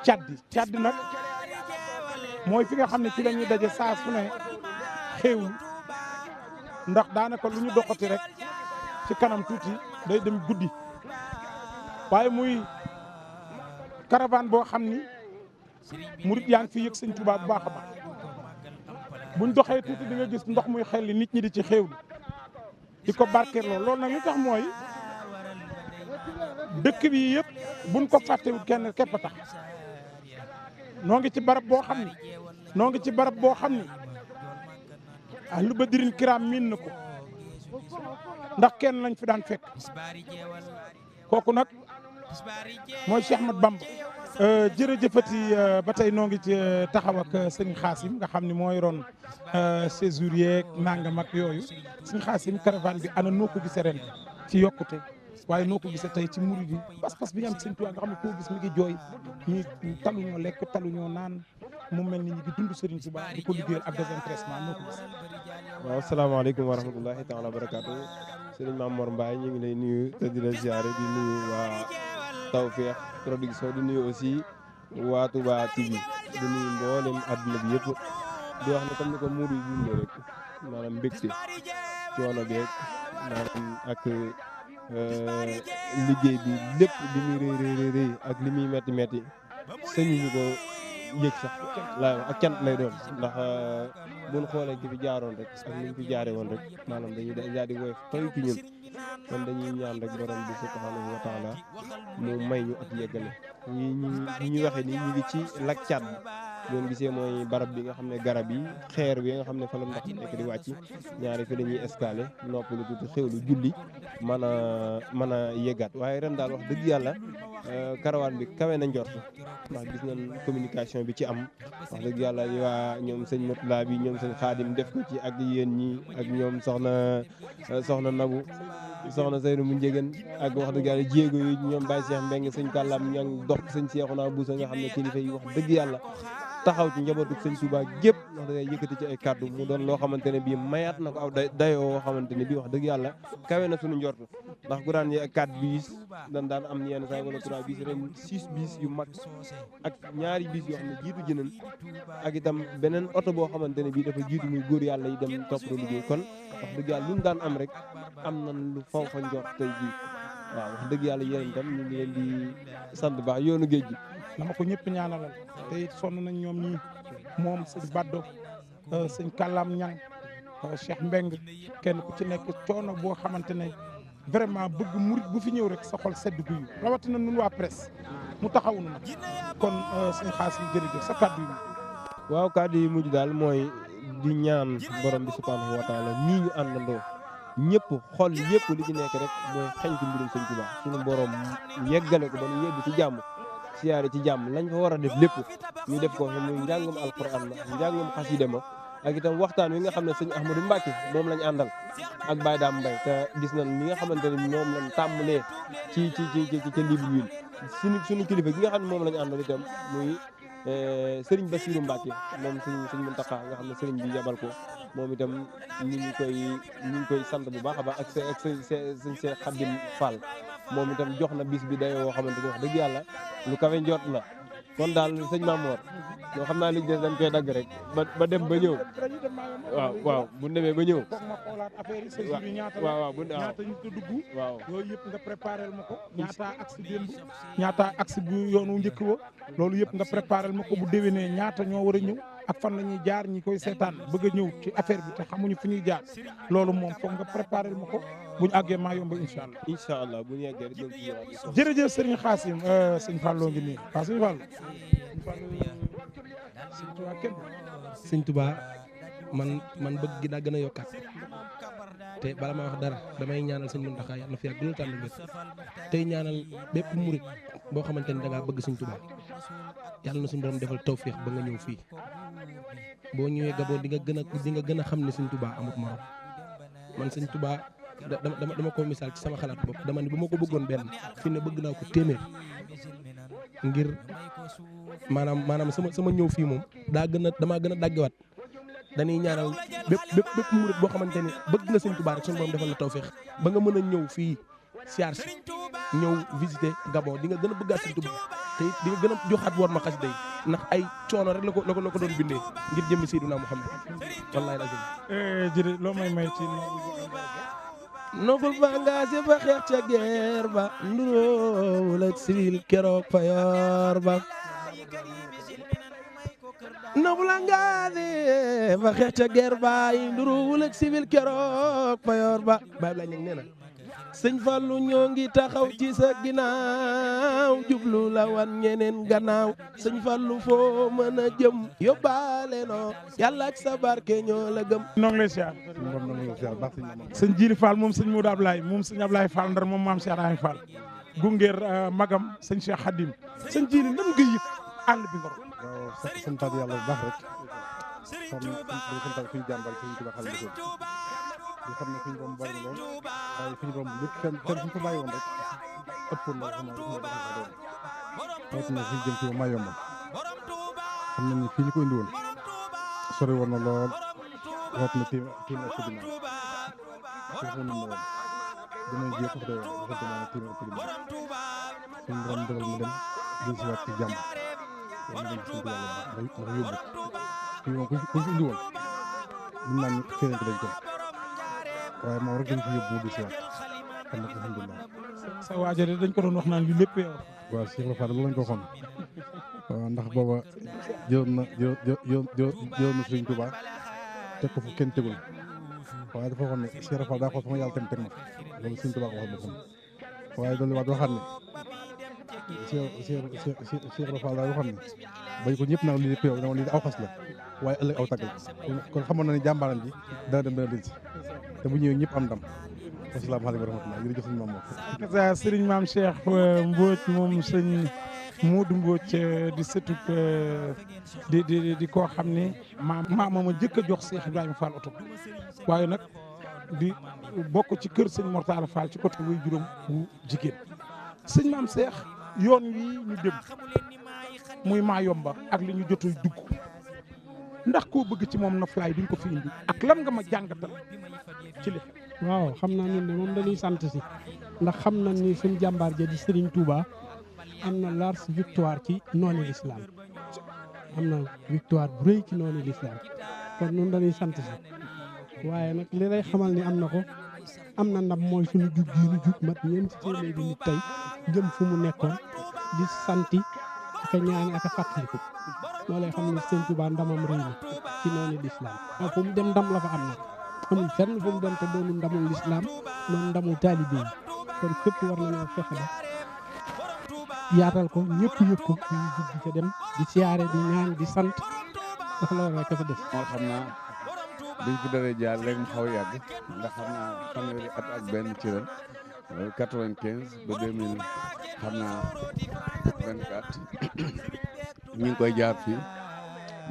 caddi nag mooy fi nga xam ne ci la ñuy daje saa su ne xéewlu ndax daanaka lu ñu doxati rek ci kanam tuuti day dem guddi waaye muy caravane boo xam ni murit yaa ngi fi yëg sëñ Tuubaa bu baax a baax buñ doxee tuuti di nga gis ndox muy xelli nit ñi di ci xéewlu di ko barkeeloo loolu nag li tax mooy dëkk bi yëpp buñ ko fàttewul kenn képp a tax noo ngi ci barab boo xam ni ahlu badrin kiram miin na ko ndax kenn lañ fi daan fekk kooku nag mooy Cheikh Ahmad Bamba jërëjëfati ba tey noo ngi ci taxaw ak sëñ Xaasim nga xam ni moo yoroon séjour yeeg nangam ak yooyu sëñ Xaasim caravane bi ana noo ko gisee ren ci yokkute waaye noo ko gisee tey ci murid yi pas-pas bi ñu am ci sëñ Tuubaa nga xam ne koo gis mi ngi jooy ñi taluñoo lekk taluñoo naan mu mel ni ñu ngi dund Sëriñ Tuubaa di ko liggéeyal ak désintéressement noo ko gis. waaw salaamaaleykum wa rahmatullahi taala wa barakaatu sëriñ Mame Mor Mbaye ñu ngi lay nuyu te di la ziare di nuyu waa Tawfekh Production di nuyu aussi waa Touba TV di nuyu mboolem àdduna bi yëpp di wax ne comme ni ko murid yi dundee rek maanaam mbégte coono beeg maanaam ak liggéey bi lépp li muy rëy ak li muy metti sëñuñu ko yëg sax laa ak cant lay doon ndax buñ xoolee ki fi jaaroon rek ak ni ñu fi jaare woon rek maanaam dañuy daal di woyof toy ci ñun kon dañuy ñaan rek borom bi subhanahu wa taala mu may ñu ak yeggale ñi ñu waxee ni ñu ngi ci lak Cad loolu gisee mooy barab bi nga xam ne garab yi xeer bi nga xam ne fa la ndox nekk di wàcc ñaari fi dañuy escale noppalu tuuti xewlu julli mën a yeggaat waaye ren daal wax dëgg yàlla karawaan bi kawe na njort ndax gis nañ communication bi ci am wax dëgg yàlla waa ñoom sëñ Motula bi ñoom sëñ Xaadim def ko ci ak yéen ñi ak ñoom soxna Nabu soxna Seydou mu njégéen ak wax dëgg yàlla jéego yi ñoom Baye Cheikh Mbeng sëñ Kàllam ña ngi dox sëñ Seexuna Buusa nga xam ne kilifa yi wax dëgg yàlla taxaw ci njabootu sëñ Touba gépp wax dëgg yëkkati ci ay kàddu mu doon loo xamante ne bii mayaat na ko aw dayoo woo xamante ne bii wax dëgg yàlla kawe na suñu njort ndax ku daan 4 bis daan am yenn saa wala 3 bis ren 6 bis yu mag ak ñaari bis yoo xam ne jiitu jënan ak itam beneen oto boo xamante ne bii dafa jiitu muy góor yàlla yi dem toppatoo liggéey kon wax dëgg yàlla lu mu daan am rek am na lu faw fa njort tey jii waaw wax dëgg yàlla yéen itam ñu ngi leen di sant baax yoonu géej gi dama ko ñëpp ñaanalal te it sonn nañ ñoom ñii moom sëñ Baddo sëñ Kàllaam Ñang Cheikh Mbeng kenn ku ci nekk coono boo xamante ne vraiment bëgg murit bu fi ñëw rek sa xol sedd guyu rawatina nun waa presse mu taxawu na nag kon sëñ Xaasim jërëjëf sa kàddu yi. waaw kàddu yi mujj daal mooy di ñaan borom bi subhanahu wa taala nii ñu àndandoo ñëpp xol yëpp li ci nekk rek mooy xeñtu mbirum sëñ Tuubaa suñu borom yeggale ko ba ñu yegg ci jàmm siyaare ci jàmm lañ fa war a def lépp ñu def ko fi muy njàngum alquran ma njàngum xasida ma ak itam waxtaan wi nga xam ne sëñ Ahmadou Mbacke moom lañ àndal ak Baye Dame Mbaye te gis nañ li nga xamante ne moom lañ tàmbalee ci ca Libreville suñu kilifa gi nga xam ne moom lañ àndal itam muy Serigne Bassirou Mbacke moom sëñ Mountakha nga xam ne Serigne bi yabal ko moom itam ñu ngi koy sant bu baax a baax ak sëñ Cheikh Khadim Fall moom itam jox na bis bi dayoo woo xamante ni wax dëgg yàlla lu kawe njort la kon daal sëñ Mamor yoo xam naa li des dañ koy dagg rek ba dem ba ñëw waaw bu demee ba ñëw foog ma xoolaat affaire yi séjour yi ñaata ñaata ñu ko dugg waaw yooyu yëpp nga préparel ma ko ñaata aksi démb ñaata aksi bu yoonu njëkk wa loolu yëpp nga préparel ma ko bu déwénee ñaata ñoo war a ñëw ak fan la ñuy jaar ñi koy seetaan bëgg a ñëw ci affaire bi te xamuñu fu ñuy jaar loolu moom foog nga préparel ma ko buñu àggee maa yomb incha allah bu ñu yeggee rek jërëjëf Serigne Xaasim sëñ Fallou ngi nii waaw sëñ Fallou sëñ Tuubaa man bëgg gi daa gën a yokkaat te bala ma wax dara damay ñaanal sëñ Muntaxa yàlla na fi yàgg loolu tànn wér tey ñaanal bépp murit boo xamante ni da ngaa bëgg sëñ Tuubaa yàlla na suñu borom defal tawféex ba nga ñëw fii boo ñëwee Gabon di nga gën a xam ne sëñ Tuubaa amut morom man sëñ Tuubaa dama ko misaal ci sama xalaat bopp dama ne bu ma ko bëggoon benn fi ne bëgg naa ko téeméer ngir maanaam sama ñëw fii moom damaa gën a daggewaat dañuy ñaanal bépp murit boo xamante ni bëgg nga sëñ Tuubaa rek suñu borom defal la tawféex ba nga mën a ñëw fii siyaar si ñëw visiter Gabon di nga gën a bëggaat sëñ Tuubaa te it di nga gën a joxaat war ma xasida yi ndax ay coono rek la ko doon bindee ngir jëmmi Seydina Muhammad wallahi lazim jërëjëf loo may ci nogul ba engagé ba xeex ca guerre ba nduróowul ak civil keroog fa yor ba nogul engagé ba xeex ca guerre ba nduróowul ak civil keroog fa yor ba baay la ñu nee na sëñ Fallu ñoo ngi taxaw ci sa ginnaaw jublu la wan ñeneen gannaaw sëñ Fallu foo mën a jëm yóbbaale noo yàlla ak sa barke ñoo la gëm. noo ngi lay siyaar. sëñ Jili Fall moom sëñ Modou Ablaye moom sëñ Ablaye Fall ndar moom maam Cheikh Rahim Fall gungeer magam sëñ Cheikh Khadim sëñ Jili nan nga yëg àll bi nga roon. waaw santaat yàlla bu baax rek santaat suñu jàmbal suñu tuba xale bi di xam ne fi ñu romb bari na lool waaye fi ñu romb lépp fenn fu ñu ko bàyyi woon rek ëppoon na xam naa rawatina fi ñu jëm ci maa yomb xam nañ ni fii ñu ko indi woon sori woon na lool rawatina kii ak ko dinaa foofu la ñu woon dinañ jéem a doy woon dafa dinaa kii ak ko dinaa suñu borom dogal mu dem di si waat ci jàmm wala dem sant yàlla ndax yóbbu fii moom ku fi indi woon mën naa ñu feneen ko dañ ko waaye moom rek dañ ko yóbbu di si waat kon nag alhamdulilah. sa waajale dañ ko doon wax naan li lépp yow. waaw Cheikh Ibra Fall lañ ko waxoon waaw ndax booba jëloon na Sëriñ Tuubaa teg ko fu kenn tegul waaye dafa waxoon ne Cheikh Ibra Fall daa xool sama yàlla tamit teg ma loolu Sëriñ Tuubaa ko waxoon boppam waaye dolli waat waxaat ne Cheikh Ibra Fall daa waxoon ne bañ ko ñëpp nag lii lépp yow dama lii aw xas la waaye ëllëg aw tagg la kon xamoon na ne jàmbaaram ji dana dem dana denc te bu ñëwee ñëpp am ndam asalaamaaleykum wa rahmatulah jërëjëf sëñ Maam Mor. sëriñ maam Cheikh Mbodj moom sëñ Modou Mbodj di sëtub di koo xam ne maama ma jëkk a jox Cheikh Ibrahima Fall oto waaye nag di bokk ci kër sëñ Mortala Fall ci côté wuy juróom wu jigéen sëñ maam Cheikh yoon wi ñu dem muy maa yomba ak li ñu jotul dugg ndax koo bëgg ci moom noflaay duñ ko fi indi ak lan nga ma jàngatal ci li waaw xam naa ñun de moom dañuy sant si ndax xam nañ ni suñ jàmbaar ja di Serigne Touba am na large victoire ci noonu l'islam am na victoire bu rëy ci noonu l'islam kon ñun dañuy sant si waaye nag li lay xamal ni am na ko am na ndam mooy suñu jug ji ñu jug mat ñeenti téeméeri bi nit tey jëm fu mu nekkoon di santi ak a ñaani ak a fàttaliku moo lay xam ne Serigne Touba ndamam rëy na ci noonu l'islam waaw fu mu dem ndam la fa am nag amul fenn fu mu dem te doonu ndamul lislaam doonu ndamul taalibe yi kon fépp war nañoo fexe ba yaatal ko ñëpp yëg ko ñu jug di ca dem di siyaare di ñaan di sant ndax loolu rek fa def. moo xam naa biñ fi daree jaar léegi mu xaw a yàgg ndax xam naa fanweeri at ak benn ci ren 95 ba 2000 xam naa 24 ñu ngi koy jaar fii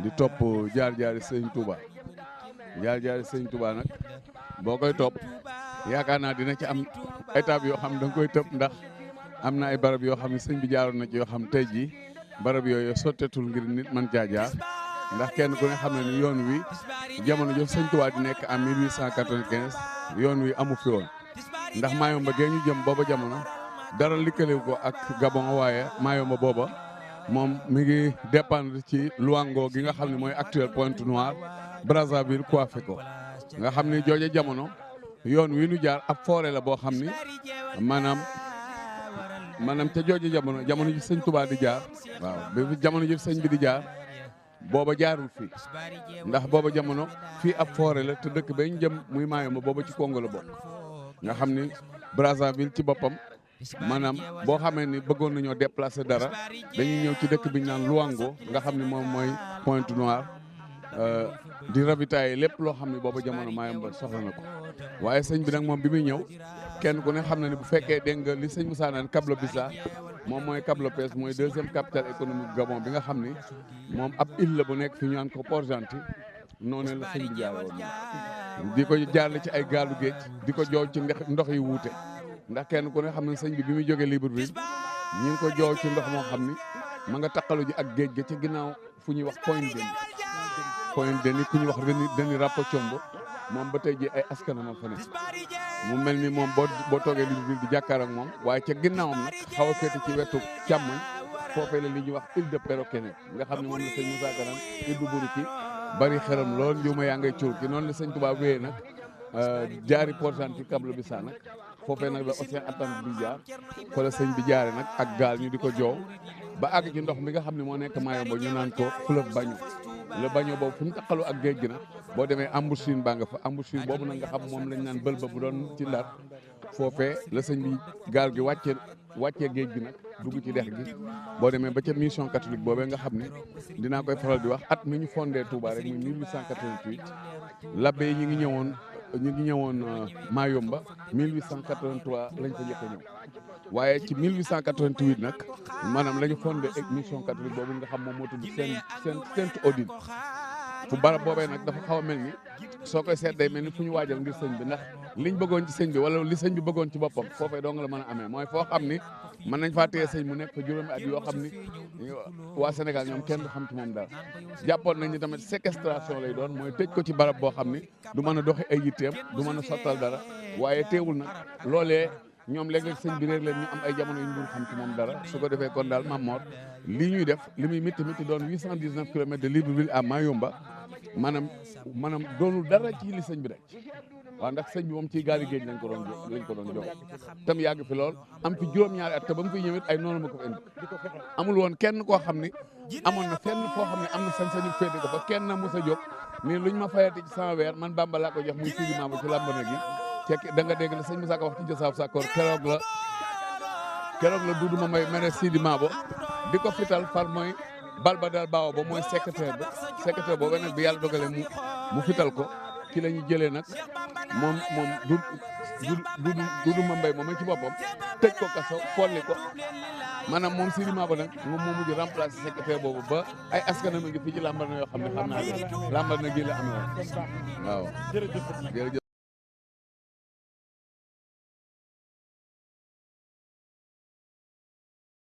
di topp jaar-jaari Sëñ Touba. jaar sëñ Touba nag boo koy topp yaakaar naa dina ci am étape yoo xam da nga koy tëb ndax am na ay barab yoo xam ne sëñ bi jaaroon na ci yoo xam tey jii barab yooyu sotteetul ngir nit mën caa jaar ndax kenn ku ne xam ne ni yoon wi jamono jooju sëñ Touba di nekk en 1895 yoon wi amu fi woon ndax Mayomba gee ñu jëm booba jamono dara likkalewu ko ak Gabon waaye Mayomba booba moom mi ngi dépendre ci Luango gi nga xam ne mooy actuel Pointe Noire Brazzaville coiffé ko nga xam ni jooje jamono yoon wi nu jaar ab forêt la boo xam ni maanaam ca jooje jamono ji sëñ Touba di jaar waaw bi jamono ji sëñ bi di jaar booba jaarul fii ndax booba jamono fii ab forêt la te dëkk ba ñu jëm muy Mayomba booba ci Congo la bokk nga xam ni Brazzaville ci boppam maanaam boo xamee ni bëggoon nañoo déplacer dara dañuy ñëw ci dëkk bi ñu naan Luango nga xam ni moom mooy Pointe Noire di ravitailler lépp loo xam ne booba jamono Mayomba soxla na ko waaye sëñ bi nag moom bi muy ñëw kenn ku ne xam na ne bu fekkee dégg nga li sëñ Moussa naan Cap Lopissa moom mooy Cap Lopez mooy deuxième capitale économique Gabon bi nga xam ni moom ab île la bu nekk fi ñu naan ko Port-Gentil noonu la sëñ bi jaarale woon di ko jaarale ci ay gaalu géej di ko joow ci ndox yi wuute ndax kenn ku ne xam ne sëñ bi muy jógee Libreville ñi ngi ko joow ci ndox moo xam ni ma nga taqalu ji ak géej ga ci ginnaaw fu ñuy wax Point Denis ku ñuy wax Denis Rapocombo moom ba tey ji ay askana ma fa ne mu mel ni moom boo toogee Libreville di jàkkaar ak moom waaye ca ginnaawam nag xaw a féete ci wetu càmmoñ foofee la li ñuy wax île de Perroquet nga xam ne moom la sëñ Moussa Ka naan île du Buriki bari xeram lool njuuma yaa ngay cuur ki noonu la sëñ Touba wéyee nag jaari Port-Gentil Cap-le-Bissau nag foofee nag la Océan Atlantique bi jaar fa la sëñ bi jaare nag ak gaal ñu di ko joow ba àgg ci ndox mi nga xam ne moo nekk Mayomba ñu naan ko fleuve Bagno le Bagno boobu fi mu taqaloo ak géej gi nag boo demee embouchure baa nga fa embouchure boobu nag nga xam moom lañ naan bël ba bu doon ci Ndar foofee la sëñ bi gaal gi wàccee géej gi nag dugg ci dex gi boo demee ba ca mission catholique boobee nga xam ne dinaa koy faral di wax at mi ñu fondé Touba rek muy 1888 l'abbé yi ñu ngi ñëwoon Mayomba 1883 lañ fa njëkk a ñëw waaye ci 1888 nag maanaam la ñu fondé mission catholique boobu nga xam moom moo tudd Sainte Odile fu barab boobee nag dafa xaw a mel ni soo koy seet day mel ni fu ñu waajal ngir sëñ bi ndax liñ bëggoon ci sëñ bi wala li sëñ bi bëggoon ci boppam foofee doo nga la mën a amee mooy foo xam ni mën nañ faa téye sëñ mu nekk fa juróomi at yoo xam ni waa Sénégal ñoom kenn du xam ci moom dara jàppoon nañ ni tamit séquestration lay doon mooy tëj ko ci barab boo xam ni du mën a doxi ay yitteem du mën a sottal dara waaye teewul nag loolee ñoom léeg-léeg sëñ bi réer leen ñu am ay jamono yu ñu dul xam ci moom dara su ko defee kon daal Mamor lii ñuy def li muy métti métti doon 819 kilomètres de Libreville à Mayomba maanaam doonul dara ci li sëñ bi rek waaw ndax sëñ bi moom ci gaali géej lañ ko doon jox tam yàgg fi lool am fi juróom-ñaari at te ba mu fi ñëwit ay noonu ma ko fi indi amul woon kenn koo xam ni amoon na fenn foo xam ne am na sañ-sañu féete ko fa kenn na mos a jóg nii luñ ma fayati ci sama weer man Bamba laa ko jox muy Sidi Mabo ci làmbana gi fekk da nga dégg la sëñ Moussa Ka wax ci Jasaaf Sakkoor keroog la Dudu ma may mere Sidi Mabo di ko fital far mooy bal ba dal baaw ba mooy secrétaire boobu nag bi yàlla dogalee mu fital ko ci la ñu jëlee nag moom Dudu ma mbay moom ci boppam tëj ko kaso folli ko maanaam moom Sidi Mabo nag moom moo mujj remplacer secrétaire boobu ba ay askanam a ngi fii ci làmbar na yoo xam ne xam naa leen làmbar na gi la amee woon waaw jërëjëf